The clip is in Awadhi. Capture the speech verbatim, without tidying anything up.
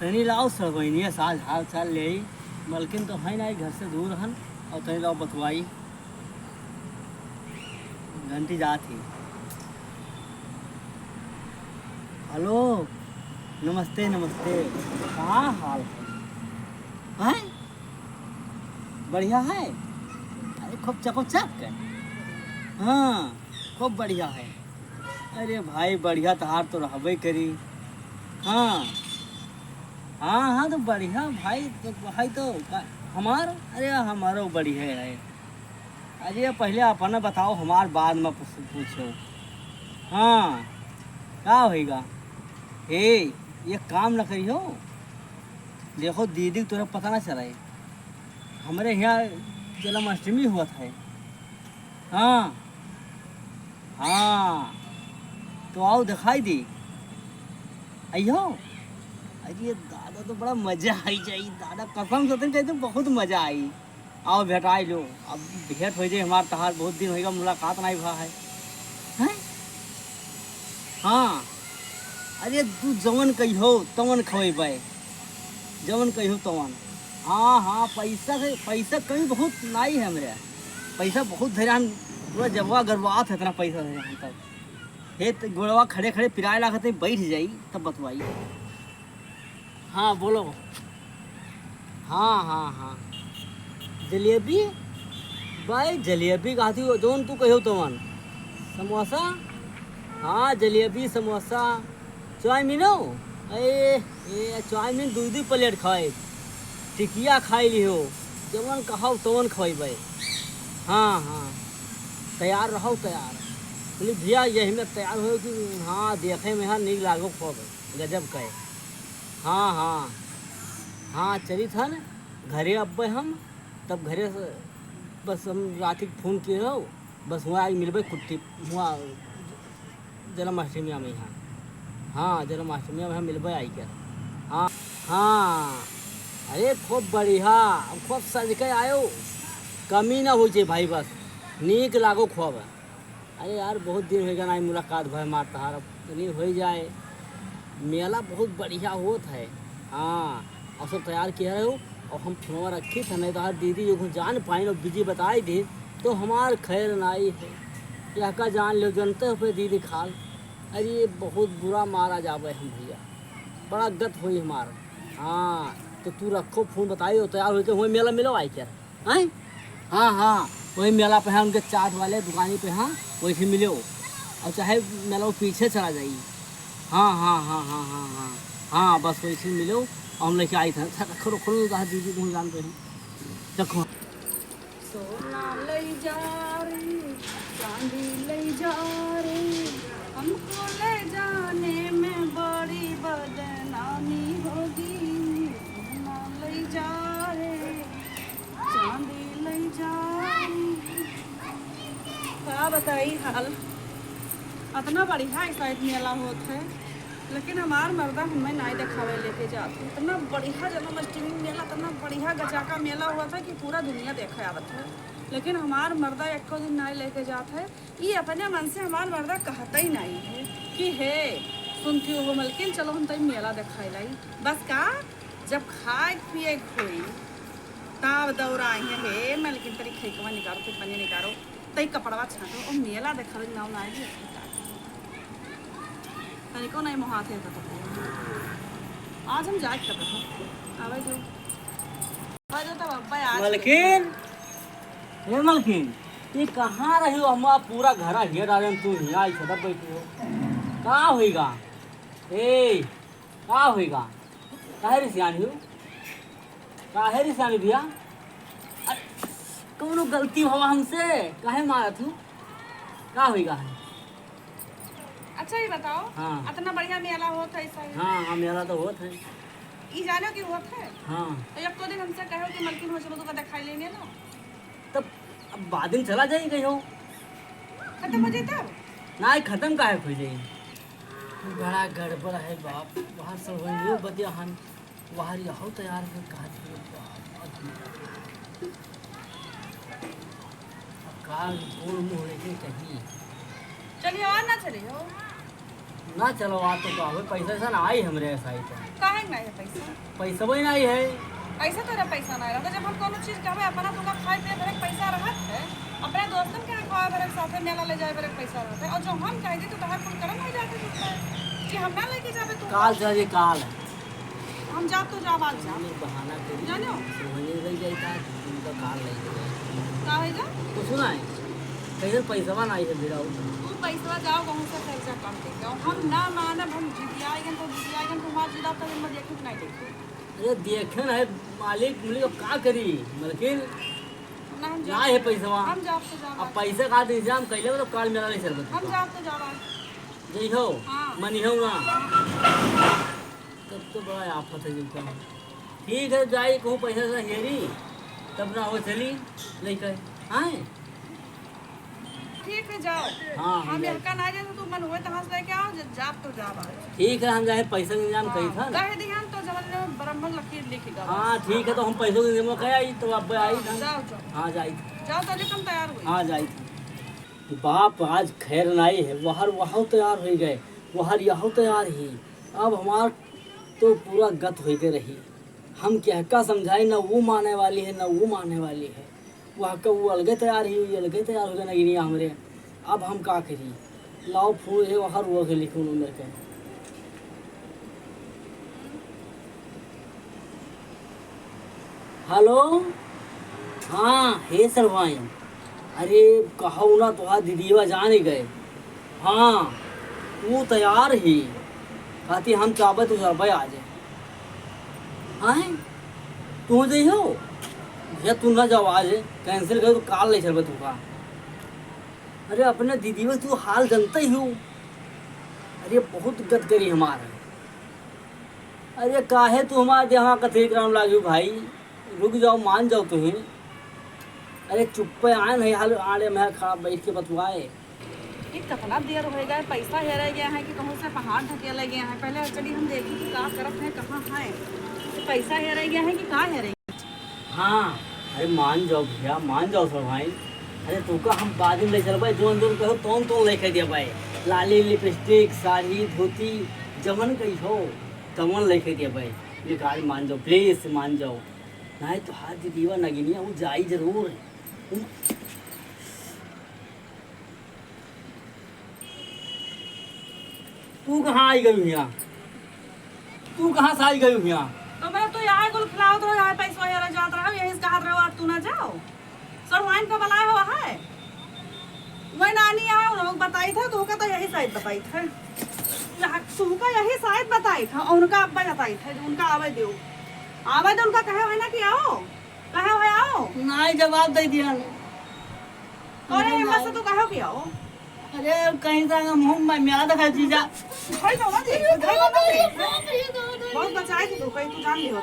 तनी लाओ सरवैनिया साज हाल चाल लेई, मलकिन तो है नाई, घर से दूर हन, और तनी लाओ बतवाई। घंटी जात ही। हेलो, नमस्ते, नमस्ते। का हाल है? हैं? बढ़िया है? अरे, खूब चकोचक है। हाँ, खूब बढ़िया है। अरे भाई, बढ़िया तहार तो रहबे करी। हाँ, हाँ, हाँ, तो बढ़िया भाई, तो भाई तो का, हमार, अरे, हमारो बढ़िया है। अरे, पहले अपना बताओ, हमार बाद में पूछ-, पूछो। हाँ, का होइगा? हे, ये काम न करियो। देखो, दीदी के तोरा पता ना चले। हमरे यहाँ जन्माष्टमी होत है। हाँ, हाँ, तो आओ, दिखाई दी। अइहो। अरे दादा, तो बड़ा मजा आई जाई दादा, कसम से तुम कहते बहुत मजा आई। आओ, भेंटाई लो। अब भेंट हो जाए हमार तहार, बहुत दिन होइगा, मुलाकात नहीं भा है। हैं? हाँ। अरे, तू जवन कहियो, तवन खवेबै। जवन कहियो, तवन। हाँ, हाँ, पैसा से, पैसा कमी बहुत नाई है हमरे। पैसा बहुत धरे हन, पूरा जबवा गरबात है, इतना पैसा धरे हन तब। हे, त गोड़वा खड़े खड़े पिराए लागत है, बैठ जाई, तब बतवाई। हाँ, बोलो। हाँ, हाँ, हाँ। जलेबी? भाई, जलेबी कहती हो, जौन तू कहो तवन। समोसा? हाँ, जलेबी, समोसा। चाउमीनो? ए, ए, चाउमीन दुई दुई प्लेट खाए। टिकिया खाई लिहो। जवन कहो तवन खवाई भाई। हाँ, हाँ। तैयार रहो, तैयार। बोली, "भैया, यही में तैयार हो कि हाँ, देखे में हाँ, नीक लागो खूब।" गजब कहे। हाँ, हाँ। हाँ, चलित हन, घरे अब्बे हम, तब घरे से बस हम रात के फोन किए रहो, बस हुआँ आई मिलबे कुट्टी, हुआँ जन्माष्टमी में यहाँ। हाँ, जन्माष्टमी में हम मिलबे आई के। हाँ, हाँ। अरे खूब बढ़िया, खूब सज के आयो, कमी ना होई छे भाई, बस नीक लागो खूब। अरे यार, बहुत दिन होइगा नाई मुलाकात भय मार तहार, अब तनी होई जाए। मेला बहुत बढ़िया होत है। हाँ, और सब तैयार किया रहो, और हम फोनवा रखी था, नहीं तो हर दीदी जो जान पाइन और बिजी बताई दी, तो हमार खैर नाई है। यह का जान लो, जनते हो पे दीदी खाल। अरे, बहुत बुरा मारा जावे हम भैया, बड़ा गत होई हमार। हाँ, तो तू रखो फोन, बताई और तैयार होके हुए मेला मिलो आई क्या? हैं? हाँ, हाँ, वही मेला पे है, उनके चाट वाले दुकानी पे, हाँ, वैसे मिलो। और चाहे मेला वो पीछे चला जाई। हाँ, हाँ, हाँ, हाँ, हाँ, हाँ, हाँ, बस वैसे मिलो। और हम लेके आई था, अच्छा, रखो, रखो, रखो, दीदी तुम जान पे हैं। रखो। सोना लई जा रे, चांदी लई जा रे, हमको ले जाने में बड़ी बदनामी होगी। सोना लई जा रे, चांदी लई जा रे। का बताई हाल, अतना बढ़िया इस साइड मेला होत है, लेकिन हमार मर्दा हमें नाई देखावे लेके जात है। इतना बढ़िया जन्माष्टमी मेला, इतना बढ़िया गजाका मेला होत है कि पूरा दुनिया देखे आवत है, लेकिन हमार मर्दा एको दिन नाई लेके जात है। ई अपने मन से हमार मर्दा कहता ही नाई है कि हे सुनती हो मलकिन, चलो हम तई मेला देखाई लाई। बस का, जब खाए पिए के होई, तब दौड़ाई है, हे मलकिन, तनी खेकवा निकारो, खेकवा निकारो। तई कपड़वा छाटो, ओ मेला देखावे के नाव ना आई। तनिको नहीं मोहात है तो। आज हम जाए के करत हन। आवे जो। आवे जो तब अब्बा आज मलकिन, ए मलकिन, ये कहाँ रही हो? हम पूरा घरा घेर डाले, तू यहाँ आई छतप बैठी हो। का होइगा? ए, का होइगा? काहे रिसियानी हो? काहे रिसियानी भैया? अरे, कौनो गलती हुआ हमसे? काहे मारत हो? का होइगा है? अच्छा, ये बताओ, हाँ। अतना बढ़िया मेला होत है, सही? हाँ, हाँ, मेला तो होत है। ई जानो कि होत है? हाँ। तो एको दिन हमसे कहो कि मलकिन हो, चलो, तुका देखाई ले मेला। तब अब बाद में चला जाई कहीं हो। खत्म हो जाई तब? नाहीं, खत्म काहे हो जाई? बड़ा गड़बड़ है बाप, वहाँ सब वही बतिया हन, वहाँ रहो तैयार हो, कहाँ थे बाप। अब का कौन मुँह लेके कहीं? चलिए और ना चलिए हो। ना चलो, आज तो का होई, पैसा वैसा ना आई हमरे साइड। काहे ना है पैसा? पैसा वही ना आई है। ऐसे तोरा पैसा ना रहता, जब हम कोनो चीज कहबे, अपना तुमका खाए पिए भरे के पैसा रहत है, अपने दोस्तन के खाए भरे के साथे मेला ले जाए भरे के पैसा रहत है, और जो हम कह दी तो तोहार कुल करम हो जाते जुटता है कि हम ना लेके जाबे तू। काल चल जी, काल। हम जाब तो जाब, आज जाब। नहीं, बहाना करी। जानो? सोहनी रह जाई का, उनका काल नहीं होगा। का होई जा? कुछ ना है। कहीं पैसवा ना आई है मेरा। तू पैसवा जाओ, कहूँ से खर्चा कम दे के। हम ना मानब, हम जिदिया आइगन तो जिदिया आइगन, तुम्हार जिदा तो दिन में देखे कि नहीं देखे। अरे देखे ना है मालिक, मुली अब का करी, मलकिन? ना, हम ना जाब है तो पैसवा। हम जाब तो जाब, अब आज। पैसा का इंतजाम कैले, मतलब काल मेला नहीं चलबे हम तू। जाब तो जाब, आज। जइहो, हाँ। मनिहो ना। हाँ। तब तो बड़ा आफत है एकदम। ठीक है, जाई कहूँ पैसा से हेरी, तब ना हो चली लेके। हाँ? ठीक है, जाओ। हाँ, हम जाई। यहाँ का ना जाए तो तू मन हुए तहाँ से लेके आओ, ज-, जाब तो जाब आज। ठीक है, हम जाए पैसा के इंतजाम हाँ, करी था ना। कह दिहन तो जवन जवन बरम्बल लकीर लिखी दो। हाँ, ठीक है, तो हम पैसों के इंतजाम कर आई, तो अब आई हाँ, था। जाओ, जाओ। हाँ, जाई। जाओ, तो हम तैयार हुई। हाँ, जाई। बाप आज खैर नाई है, वहर वहौ तैयार होइ गए, वहर यहौ तैयार ही। अब हमार तो पूरा गत होइ गए रही। हम केहका समझाई, न वो माने वाली है, न वो माने वाली है। वह का वो अलगे तैयार ही, ये अलगे तैयार हो गए नगिनिया हमरे। अब हम का करी? लाओ फोन है, वहर वो के लिखो नंबर के। हेलो, हाँ, हे सरवाइन, अरे, कहौ ना, तोहार दीदीवा जाने गए। हाँ, वो तैयार ही, कहती हम चाहबे तो चलबे आज। हाँ, तू जइहो? भैया, तू ना जाओ आज, cancel कर, तो काल ले चलबे तू का। अरे, अपने दीदीवा तू हाल जानते ही हो। अरे, बहुत गद करी हमार। अरे, काहे तू हमार देहा कथरी करान लागियो भाई? रुक जाओ, मान जाओ तुहीं। अरे, चुप्पे आयन है, हाल आड़े में खड़ा बैठ के बतुआए। ये कितना देर हो गया, पैसा हेरे गया है कि कहूँ से पहाड़ ढकेले गया है। पहले चलिए हम देखी कि का करत है, कहाँ है। तो पैसा हेरे गया है कि का हेरे? हाँ, अरे मान जाओ भैया, मान जाओ सब भाई। अरे तू का हम बाद में ले चलबे, जोन जोन कहो तौन तौन लेके देबे। लाली, लिपस्टिक, साड़ी, धोती, जमन कही हो, तमन लेके देबे। ये गाड़ी मान जाओ, please मान जाओ। नहीं तो हाथ दीदीवा नगिनिया, वो जाई जरूर। तू कहाँ आई गई हियाँ? तू कहाँ से आई गई हियाँ? तो मैं तो यहाँ कुल खिलावत रहो, यहाँ पैसवा हेरा जात रहो, यही से कहत रहो, आज तू ना जाओ। सरवाइन का बलाए हो है? वही नानी आए, उन लोग बताई था, तो ओका तो यही शायद बताई था। यहाँ तू का यही शायद बताई था, और उनका अब्बा बताई था, जो उनका आवे दो। आवे दो, उनका कहे है ना कि आओ। कहे हो आओ? नाई जवाब दे दिया। अरे, अरे हिम्मत से नाई। तू कहे हो कि आओ? अरे, कहीं से मुँह में मेला दिखा जीजा। भाई, दो ना दे, भाई, दो ना दे। बहुत बचाए थे तू, कहीं तू जान लियो।